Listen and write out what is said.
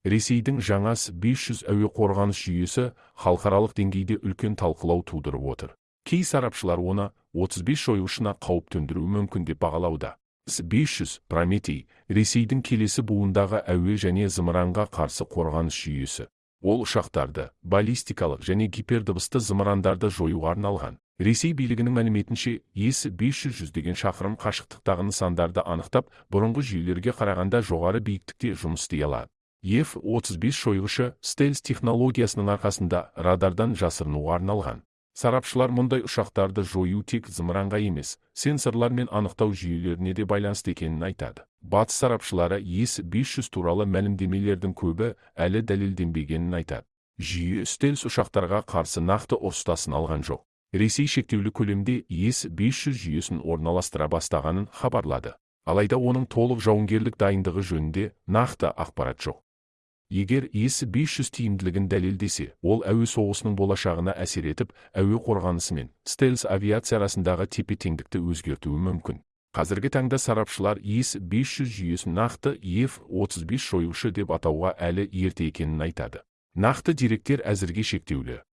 Ресейдің жаңа С-500 әуе қорғаныс жүйесі халықаралық деңгейде үлкен талқылау тудырып отыр. Кей сарапшылар оны 35 жойғышына қауіп төндіруі мүмкін деп бағалауда. С-500 Прометей – Ресейдің келесі буындағы әуе және зымыранға қарсы қорғаныс жүйесі. Ол ұшақтарды, баллистикалық және гипердыбысты зымырандарды жоюға арналған. Ресей билігінің мәліметінше, С-500 жүздеген шақырым қашықтықтағы нысандарды анықтап, бұрынғы жүйелерге қарағанда жоғары биіктікте жұмыс істей алады. F-35 жойғышы стелс технологиясының арқасында радардан жасырынуға арналған. Сарапшылар мұндай ұшақтарды жою тек зымыранға емес, сенсорлар мен анықтау жүйелеріне де байланысты екенін айтады. Батыс сарапшылары С-500 туралы мәлімдемелердің көбі әлі дәлелденбегенін айтады. Жүйе стелс ұшақтарға қарсы нақты ұрыста сыналған жоқ. Ресей шектеулі көлемде С-500 жүйесін орналастыра бастағанын хабарлады. Алайда оның толық жауынгерлік дайындығы жөнінде нақты ақпарат жоқ. Егер С-500 тиімділігін дәлелдесе, ол әуе соғысының болашағына әсер етіп, әуе қорғанысы мен стелс авиация арасындағы тепе-теңдікті өзгертуі мүмкін. Қазіргі таңда сарапшылар С-500 жүйесін нақты F-35 жойғышы деп атауға әлі ерте екенін айтады. Нақты деректер әзірге шектеулі.